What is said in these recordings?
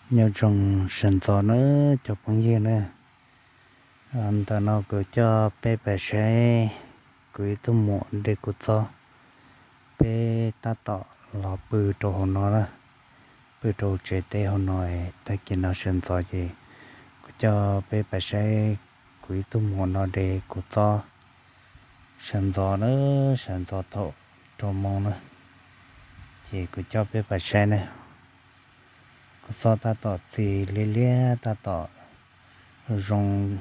Nyob zoo sawv ntxov nawb cov phooj ywg na. Ntawm no kuv coj peb pais saib kuv ib tug muam de kuv txob. Peb tab tom los pw rau hauv no na, pw rau tsev teb hauv no. Tag kis no sawv ntxov ces kuv coj peb pais saib kuv ib tug muam no de kuv txob. Sawv ntxov na, sawv ntxov thaum rau moo na, ces kuv coj peb pais saib na. Kuv txob tab tom txi liab liab, tab tom zoo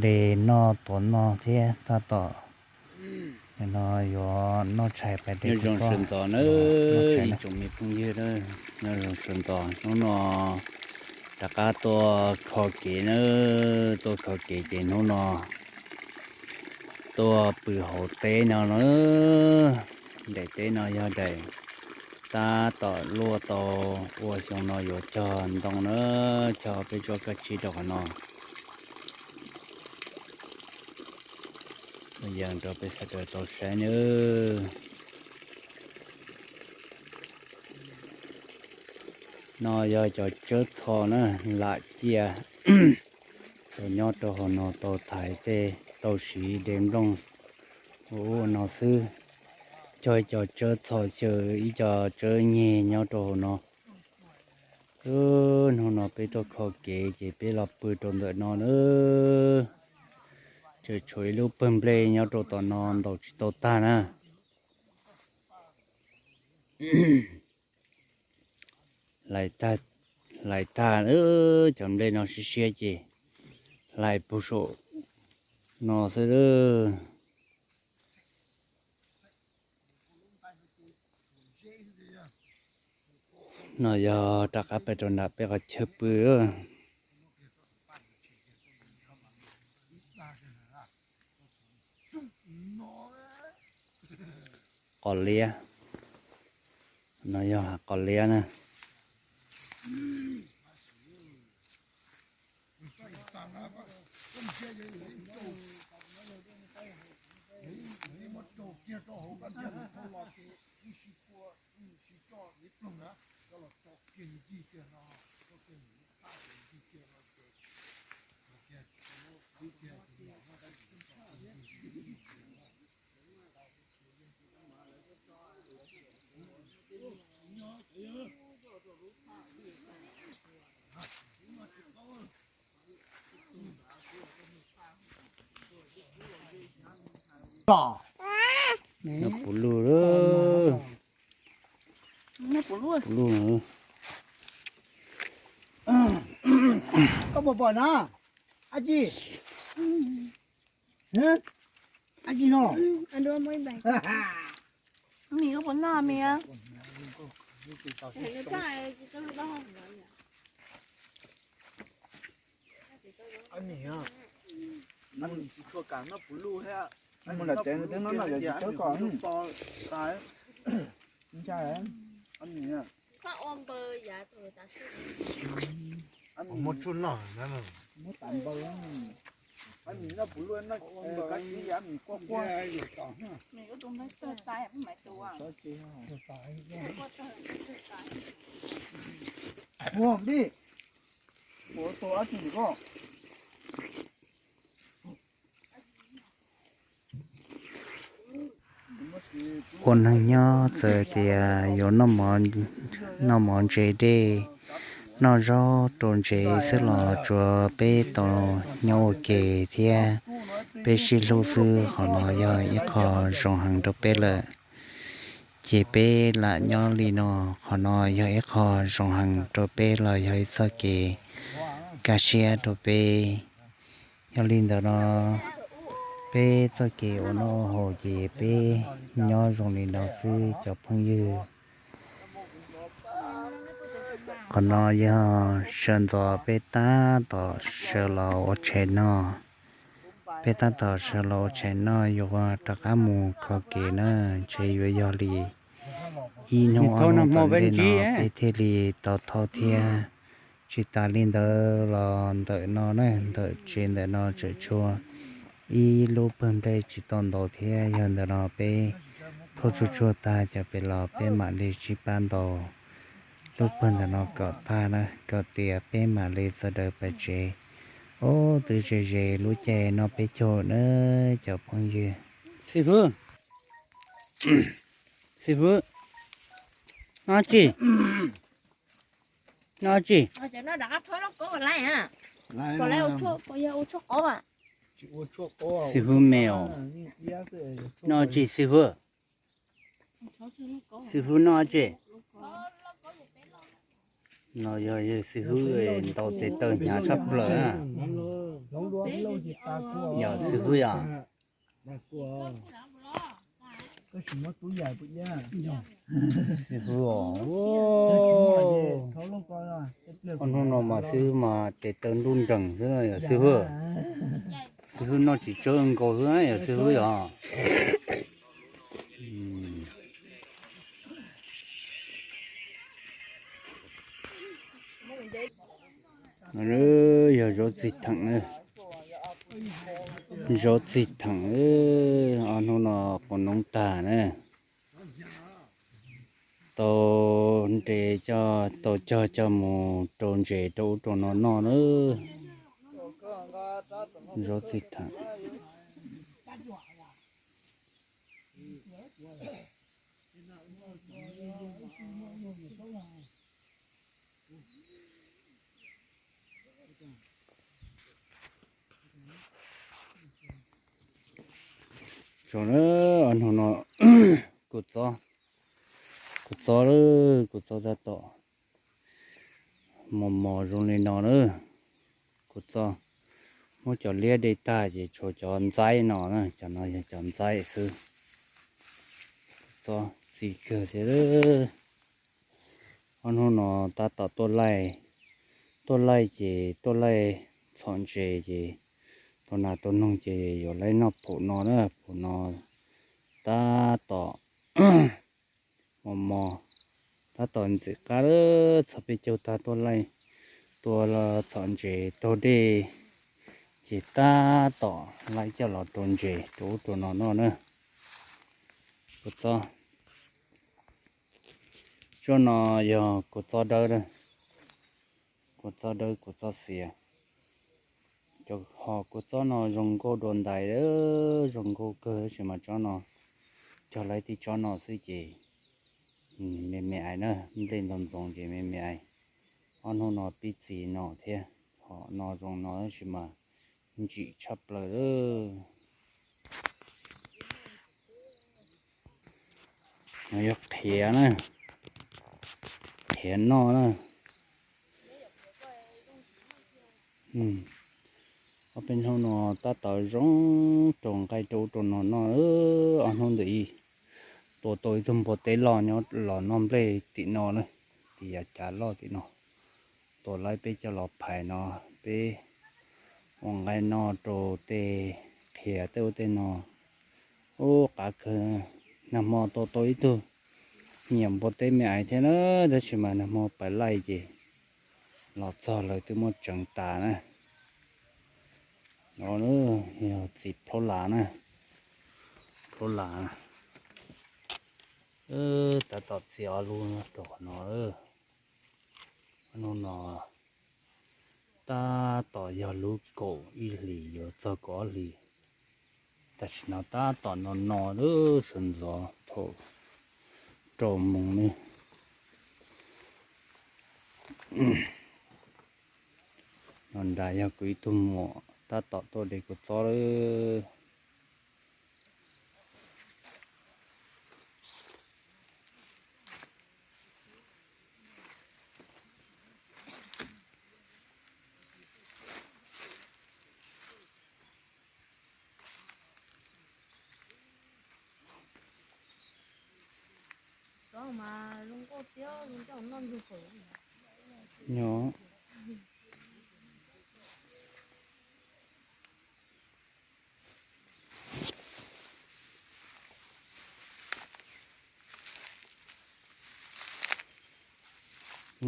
de noj tuav noj thiab tab tom no yuav noj tshais pais de kuv txob. Sawv ntxov na, ib tsoom me phooj ywg, nyob zoo sawv ntxov. Hnub no rov qab tuaj kho kev na, tuaj kho kev ces hnub no tuaj pw hauv teb no na. Daim teb no yog daim tab tom luaj tau ua xyoo no yuav cog ntoo na, cog peb tsob kab tsib rau qhov no. Yog rau peb sawv daws tau saib nawb. No yog cov tsawb txho na, lam ciaj. Cov nyob rau hauv no tau thaiv tej, tau siv de nplooj ua ua no xwb. Cog ib co tsawb txho xyaw, ib co tsawb nyeg nyob rau hauv no. Hnub no peb tuaj kho kev ces peb los pw rau ntawm no na. Tseem tshuav ib lub pawg nplej nyob rau tom no ntaus tsis tau tag na. Hlais tag, hlais tag, cov nplej no siab siab ces hlais puag saum no xwb. No yog rov qab pem rau nram peb qhov chaw pw. Qos liab, no yog qos liab na. Noj puv luj, noj puv luj. Koj puas pom no? Ab tsi, ab tsi no. Mì koj puas noj mì? Mus nram tsev nws twb noj noj yov tsis tawb kom. Ntshai. Muab tsuj noj, muab tas npaw. Ua dib, ua tus ab tsi koj. Ua neeg nyob txawm tias yuav noj mov ntse dej, noj zaub rau ntsev xwb los tsuav peb tau nyob ua ke thiab peb sib hlub xwb, qhov no yog ib qho zoo heev rau peb lawm. Ces peb lam nyob li no, qhov no yog ib qho zoo heev rau peb los yog ib txoj kev kaj siab rau peb. Yog li ntawd no, peb txoj kev ua noj haus ces peb nyob zoo li no xwb cov phooj ywg. Qhov no yog sawv ntxov peb tab tom sawv los ua tshais noj. Peb tab tom sawv los ua tshais noj yuav rov qab mus kho kev na, ntshe yuav yog li ib hnub ob hnub tom ntej no peb thiaj li tau thauj thiab. Tsis tas li ntawd los ntawm no na, ntawm tsev ntawm no tseem tshuav ib lub pawg nplej tsis tau ntaus thiab, yog ntawm no peb thauj tsuag tsuag tag cov pem los peb mam li sib pab ntaus. Lub pawg ntawm no kom tag na, kom tias peb mam li sawv daws pais tsev. Ub, twb ze ze lub caij noj peb caug na cov phooj ywg. Xib hwb, xib hwb, noj tsi, noj tsi. Xib hwb me os, noj tsi xib hwb. Xib hwb noj tsi? No yog yawg xib hwb ntaus tes taw hnyav tshaj plaws na. Yog xib hwb yom? Xib hwb os, ob hnub no mas xib hwb mas tes taw nruj nrees xwb yog xib hwb. Xib hwb noj tsis tsawg nkaus xwb yog xib hwb yom? Yog zaub txig theem, zaub txig theem, ob hnub no quas noob tag na. Tau nres coj, tau cog coj mus rau ntses rau ub rau no noj na. Zaub txig theem. Tso na, ob hnub no kuv txob, kuv txob lawm, kuv txob tab tom mos mos zoo li no na. Kuv txob muab cov liab de tag ces tshuav cov ntxaib no na, cov no yog cov ntxaib xwb. Kuv txob txi kawg thiab. Ob hnub no tab tom tuaj laij, tuaj laij ces tuaj laij txhom ntses ces tua nas tua noog ces yuav laij noj phaum no na, phaum no tab tom mos mos, tab tom ntxim qab lawm, txog peb caug tag tuaj laij, tua txhom ntses taug dej ces tab tom laij coj los rau ntses rau ub rau no noj na. Kuv txob, tsob no yog kuv txob dawb, kuv txob dawb kuv txob xiav. Cov ho kuv txob no zoo nkauj dua ntais, zoo nkauj kawg tab sis mas tsob no cog laij tib tsob no xwb ces me me ais na, nplej ntxoov ntxoov ces me me ais. Ob hnub no pib txi no thiab, ho no zoo no tab sis mas ntsim tshaj plaws. No yog qhiav na, qhiav noj na. Ob peb hnub no tab tom zoo rau nqaij rau ub rau no noj, ob hnub ntawd tua tau ib tug npua teb loj nyob los noj nplej tim no na, tim yav cav loj tim no. Tua laij peb coj los phais no, peb ua nqaij noj rau tej qhiav tej ub tej no. Ub, qab kawg, nag hmo tua tau ib tug nyiam npua teb me ais thiab na, tab sis mas nag hmo pais laij ces los txog lawv twb muab tseev tas na. No yog txiv plaub las na, plaub las. Tab tom txi ob lub rau qhov no. Hnub no tab tom yog lub kaum ib hlis yuav txog kaum ob hlis. Tam sim no tab tom no no lawm, sawv ntxov thaum rau moos ne. No nrad yog kuv ib tug muam tab tom tuaj de kua txob lawm. Nyob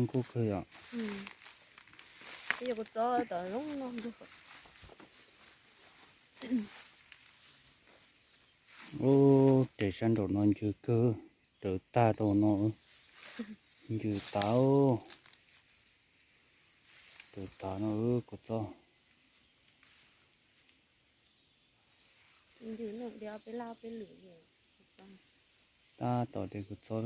nkauj kawg yom. Ub, tes sab nraum no ncw kawg, raws tag rau no. Ncws tas, tus tas no kuv txob. Tab tom de kuv txob.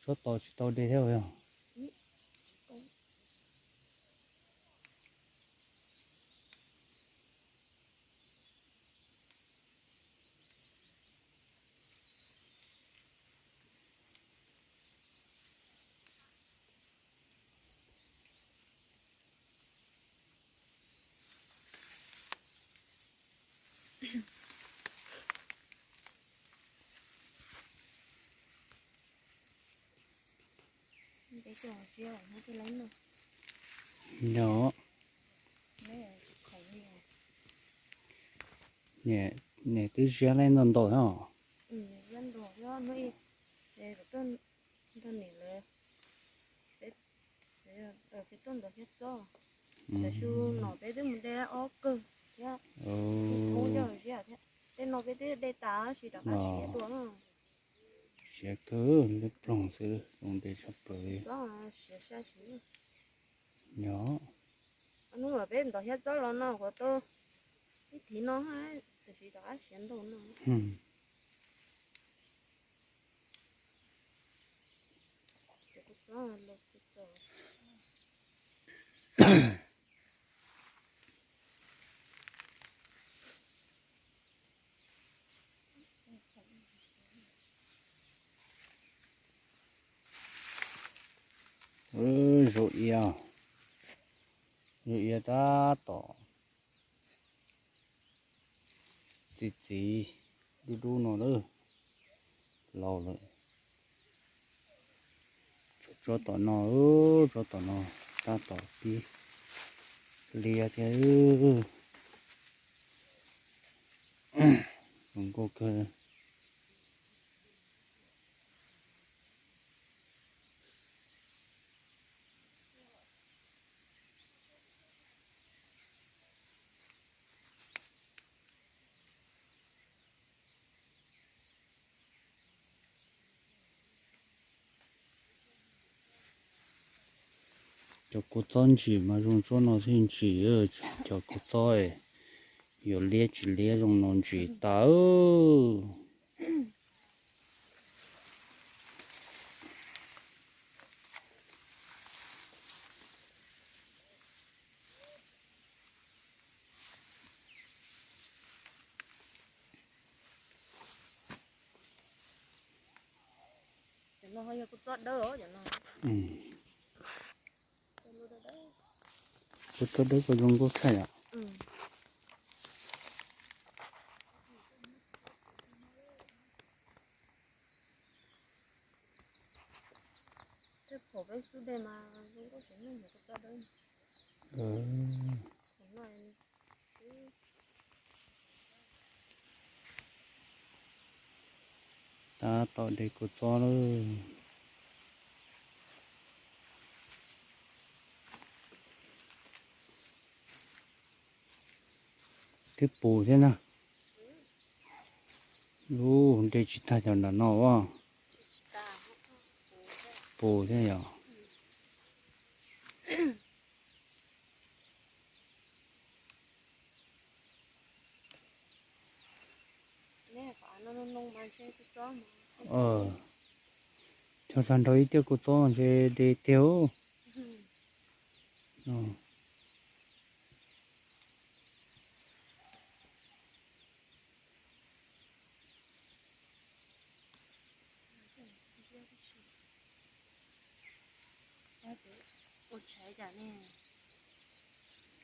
Txob tos tsis tau de thiab os. Nyob, niam twb ziab laij ntau ntau thiab os. Tam su no peb twb mus de ob kawg thiab, thoob coj ziab thiab. Tej no peb twb de tas tsis rov qab siav dua. Siav kawg, lub ploog xwb zoo ntev tshaj plaws li. Siav sai siv. Nyob, hnub uas peb ntov thiab txob los no kuv tau ib thiv no, tiam sis rov qab siav ntau no. Zaum iav, zaum iav tab tom txi txiv dub dub no lawm, laus lawm. Tsob tom no, tsob tom no tab tom pib liab thiab. Zoo nkauj kawg. Cov kua txob ntsim mas zoo tsob no thiaj ntsim, cov kua txob yuav liab tsis liab zoo no ntsim tas. Kua txob dawb kuj zoo nkauj tshaj yom. Tab tom de kua txob lawm. Twb pus thiab na. Ub, de tsis tag cov nram no as. Pus thiab yom. Cog tag nrho ib tiaj kua txob ntshe de tiag.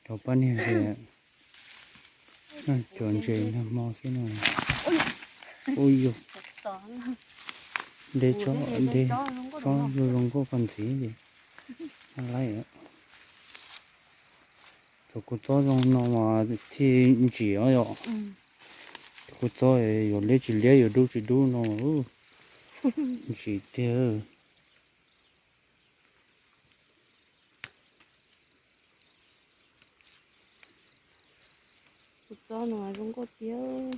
Cov pab niag, cov ntses nag hmo xwb no. Ub yug, de tsob zoo nkauj koj ntxiv ces. Cov kua txob zoo no mas thiaj ntsim os yom. Cov kua txob yuav liab tsis liab yuav dub tsis dub no ntsim tiag. Kua txob no zoo nkauj tiag.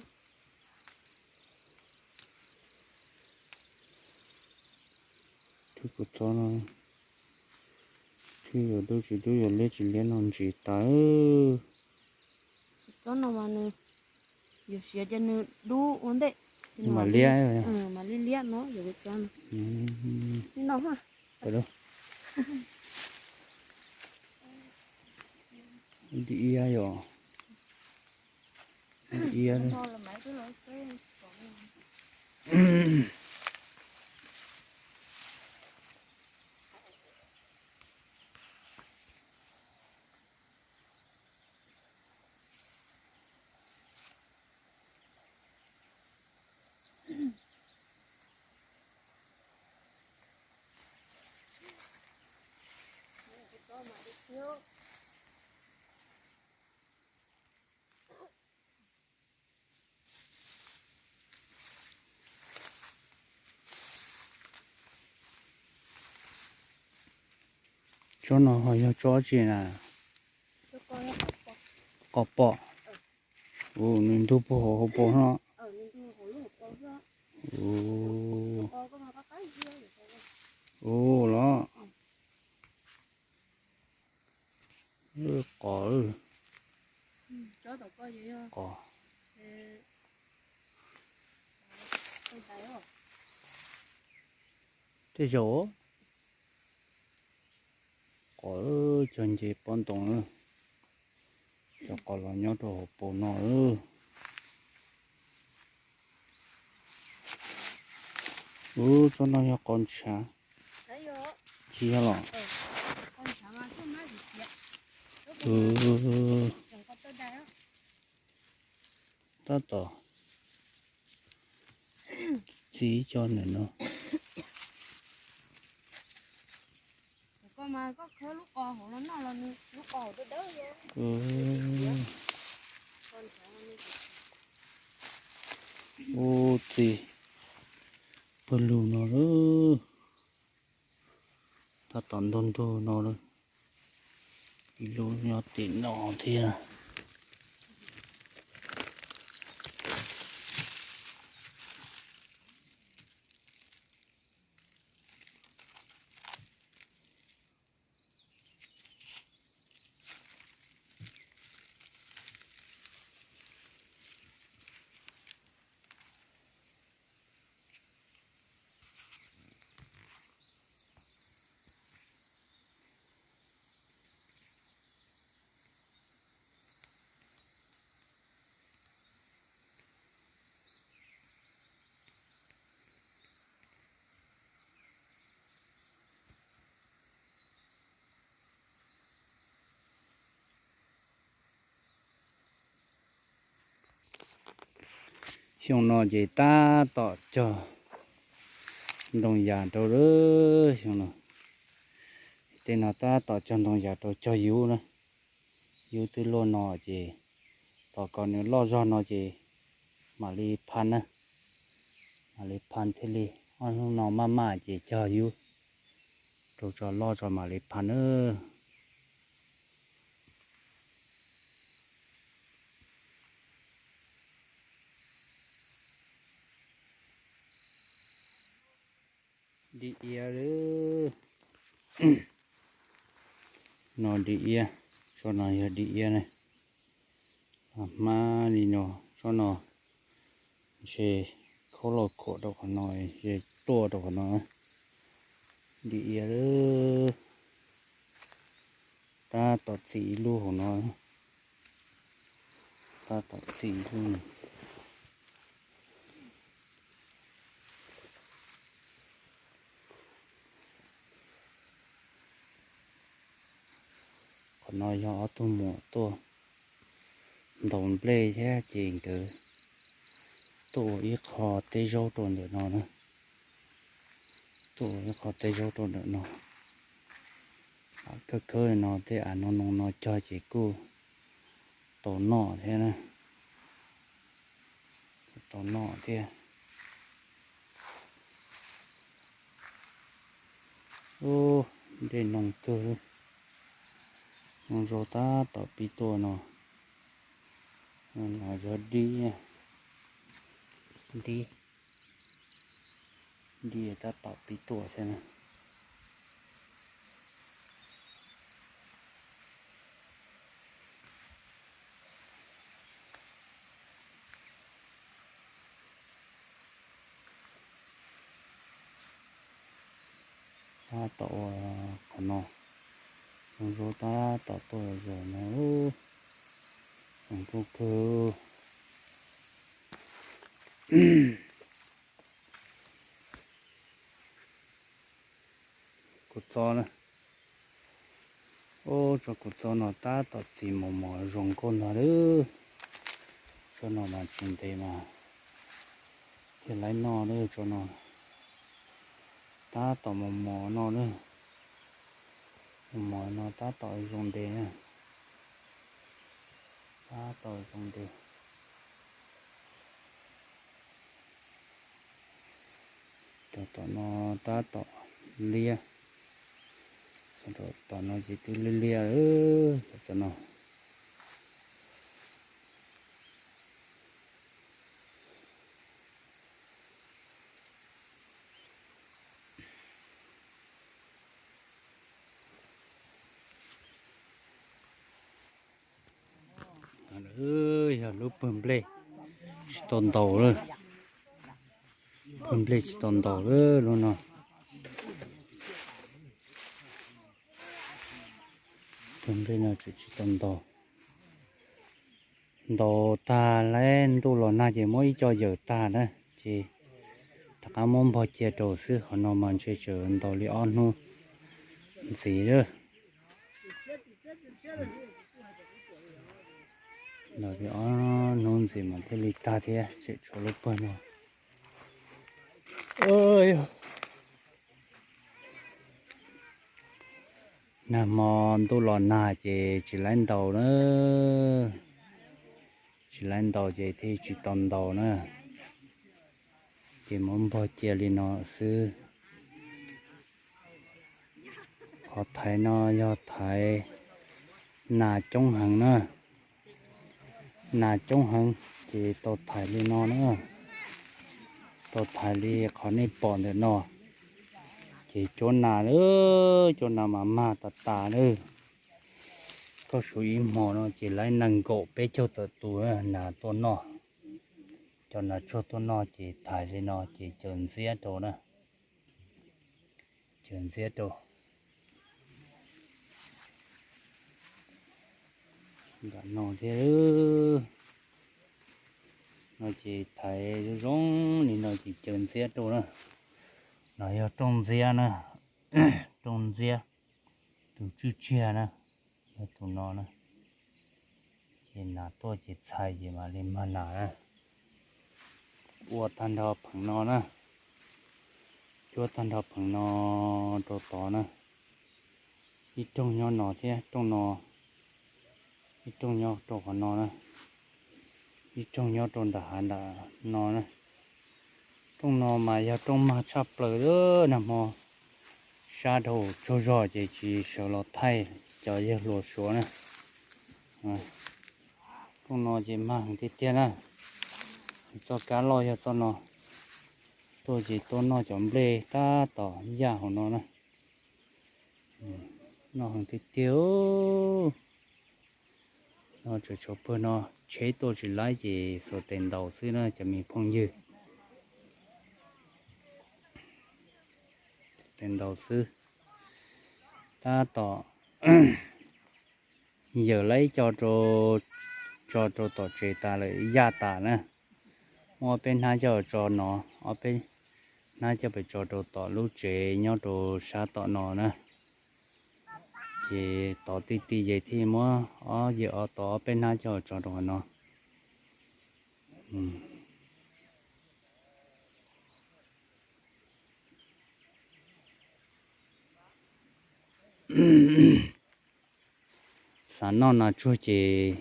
Kuv txob no, tsis dub tsis dub, yuav liab tsis liab no ntsis tas. Txob no mas nws, yus siav ces nws dub ua ntej, mam liab, mam liab liab no yus txob no. Di iab yom. Di iab. Tsob no ho yog tsob tsi na? Qos pom. Ua nws ntug puag hauv paus no. Ua los. Qos. Qos. Tej zaum qos cog nce pob ntoo na. Cov qos los nyob rau hauv paus no. Ub, tsob no yog qos ntshav. Tsis yog los? Tab tom txiv cov ntawm no. Ub, txiv pawg lug no lawm. Tab tom ntug ntug no lawm. Ib lub nyob tim no thiab. Xyoo no ces tab tom cog ntoo yas rau lawm xyoo no. Tej no tab tom cog ntoo yas rau cog yub na. Yub twb luaj no ces tos kom nws loj zog no ces mam li phan na. Mam li phan thiaj li, ob hnub no maj maj ces cog yub rau tso loj tso mam li phan na. Di iab lawm. No di iab, tsob no yog di iab ne. Hmab li no, tsob no ntshe khaub los khuam rau qhov no, ntshe tuaj rau qhov no. Di iab lawm. Tab tom txi ib lub hauv no. Tab tom txi ib lub no. Qhov no yog ob tug muam tuaj ntaus nplej thiab ces nkawd tuaj ua ib qho teb zaub rau ntawm no na. Tuaj ua ib qho teb zaub rau ntawm no. Khawb khawb no tej av no no no cog ces kuj tau noj thiab na. Tau noj thiab. Ub, dej noog kawg. Noog zoo tab tom pib tuaj no. No yog dib, dib, dib tab tom pib tuaj thiab na. Tab tom ua qhov no, zoo zoo tab tom tuaj zaum no, zoo nkauj kawg. Kuv txob na, ub, tsob kuv txob no tab tom txi mos mos zoo nkauj ntag lawm. Tsob no mas tsis ntev mas thiaj laib noj lawm tsob no. Tab tom mos mos no lawm, mos mos no tab tom zoo ntev na, tab tom zoo ntev. Cov tom no tab tom liab, cov tom no ces twb liab liab lawm, cov tom no. Yog lub pawg nplej tsis tau ntaus lawm, pawg nplej tsis tau ntaus lawm lub no. Pawg nplej no tseem tsis tau ntaus. Ntaus tag lawm, ntuj los nag ces muab ib co yawm tag na, ces rov qab muab npog cia rau xwb. Qhov no mas ntshe tseem ntaus li ob hnub ntxiv lawm. Ntaus li ob hnub ntxiv mas thiaj li tag thiab, tseem tshuav lub pawg no. Nag hmo ntuj los nag ces tsis laib ntaus na, tsis laib ntaus ces thiaj tsis tau ntaus na, ces muab npog cia li no xwb. Qhov thaiv no yog thaiv nas coob heev na, nas coob heev ces tau thaiv li no na, tau thaiv li qhov nej pom ntawm no. Ces cuab nas lawm, cuab nas mas mag tas tas lawm. Koj suv ib hmo no ces laib nees nkaum peb caug tawm tus nas tuaj noj. Cov nas tsuag tuaj noj ces thaiv li no ces caws ntxiab rau na, caws ntxiab rau. Nram no thiab, no ces thaiv zoo zoo li no ces caws ntxiab rau na. No yog rooj ntxiab na, rooj ntxiab, tus tswj tsiag na, yog tus no na. Ces nas tuaj ces txhais ces mam li mag nas na. Ua tag nrho pheem no na, cuab tag nrho pheem no rau tod na. Ib rooj nyob no thiab, rooj no, ib rooj nyob rau qhov no na, ib rooj nyob rau nram hav nram no na. Rooj no mas yog rooj mag tshaj plaws lawm, nag hmo sab dhau tsaug zog ces tsis sawv los thaij cov yawg hluas Suav na. Rooj no ces mag heev tiag tiag na. Txoj kab loj yog txoj no, tuaj ces tuaj noj cov nplej tab tom yaj hauv no na. Noj heev tiag tiag. No tseem tshuav pawg no, tsheb tuaj tsis laib ces xuas tes ntaus xwb na cov me phooj ywg. Tes ntaus xwb. Tab tom yawm laib co rau, tso rau tom tsev tas lawm, yaj tas na. Muab ob peb hnab coj tso no, ob peb hnab coj pem tso rau tom lub tsev nyob rau sab tom no na. Ces tod ti ti ces thiaj muab ob yawm ob tod ob peb hnab coj tso rau qhov no. Xav noj nas tsuag ces,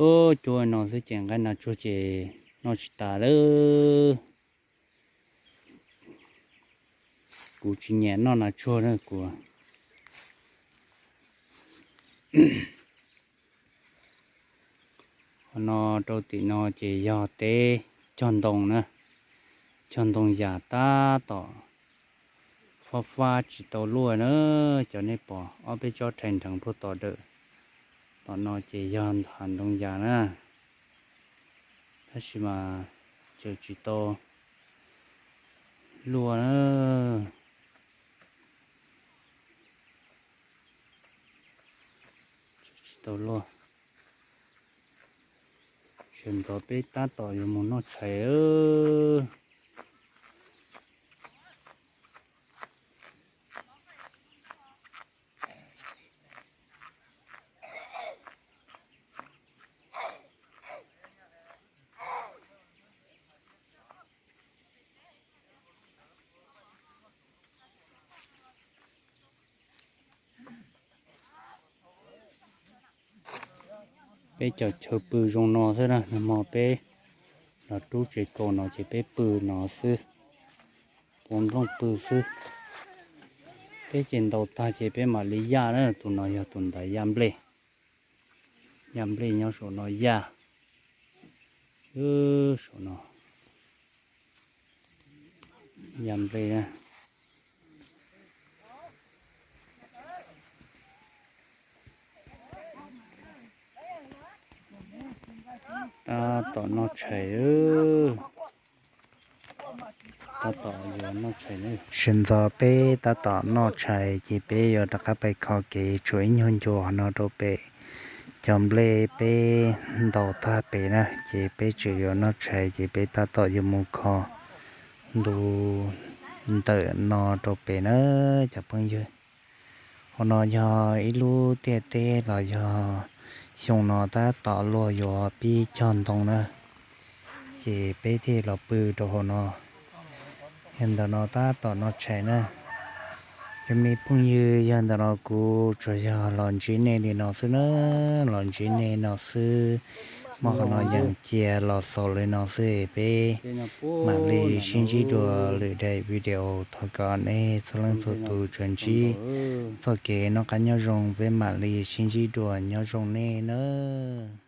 ub, cuab no xwb ces nqaij nas tsuag ces noj tsis tas lawm. Kuv tsis nyiam noj nas tsuag na kuv. Qhov no rau tim no ces yog teb cog ntoo na, cog ntoo yas tab tom fab fab tsis tau luaj na. Cov nej pom ob peb tsob rhais nrheev puag tom dawm, tom no ces yog hav ntoo yas na, tab sis mas tseem tsis tau luaj na. tau luaj. Sawv ntxov peb tab tom yuav mus noj tshais. Peb cov chaw pw zoo no xwb na, nag hmo peb los rub tsev kaus no ces peb pw no xwb, tua nplooj pw xwb. Peb ces ntaus tag ces peb mam li yaj na, tus no yog tus ntaiv yaj nplej. Yaj nplej nyob saum no yaj, saum no yaj nplej. Tab tom noj tshais, tab tom yuav noj tshais. Sawv ntxov peb tab tom noj tshais ces peb yuav rov qab pais kho kev, tshuav ib nyuag ncua no rau pem cov nplej peb ntaus tag pem na, ces peb tseem yuav noj tshais ces peb tab tom yuav mus kho ntu ntawm no rau pem na cov phooj ywg. Hauv no yog ib lub tiaj teb los yog xyoo no tab tom luag yuav pib cog ntoo na, ces peb thiaj los pw rau hauv no. Yog ntawm no tab tom noj tshais na. Cov me phooj ywg, yog ntawm no kuv tsuas yog los ntsib nej li no xwb na, los ntsib nej no xwb. Muaj qhov no yeej cia los xaus li no xwb, peb mam li sib ntsib dua lwm daim video. Thov kom nej txhua leej txhua tus tsuas ntsib txoj kev noj qab nyob zoo, peb mam li sib ntsib dua, nyob zoo nej nawb.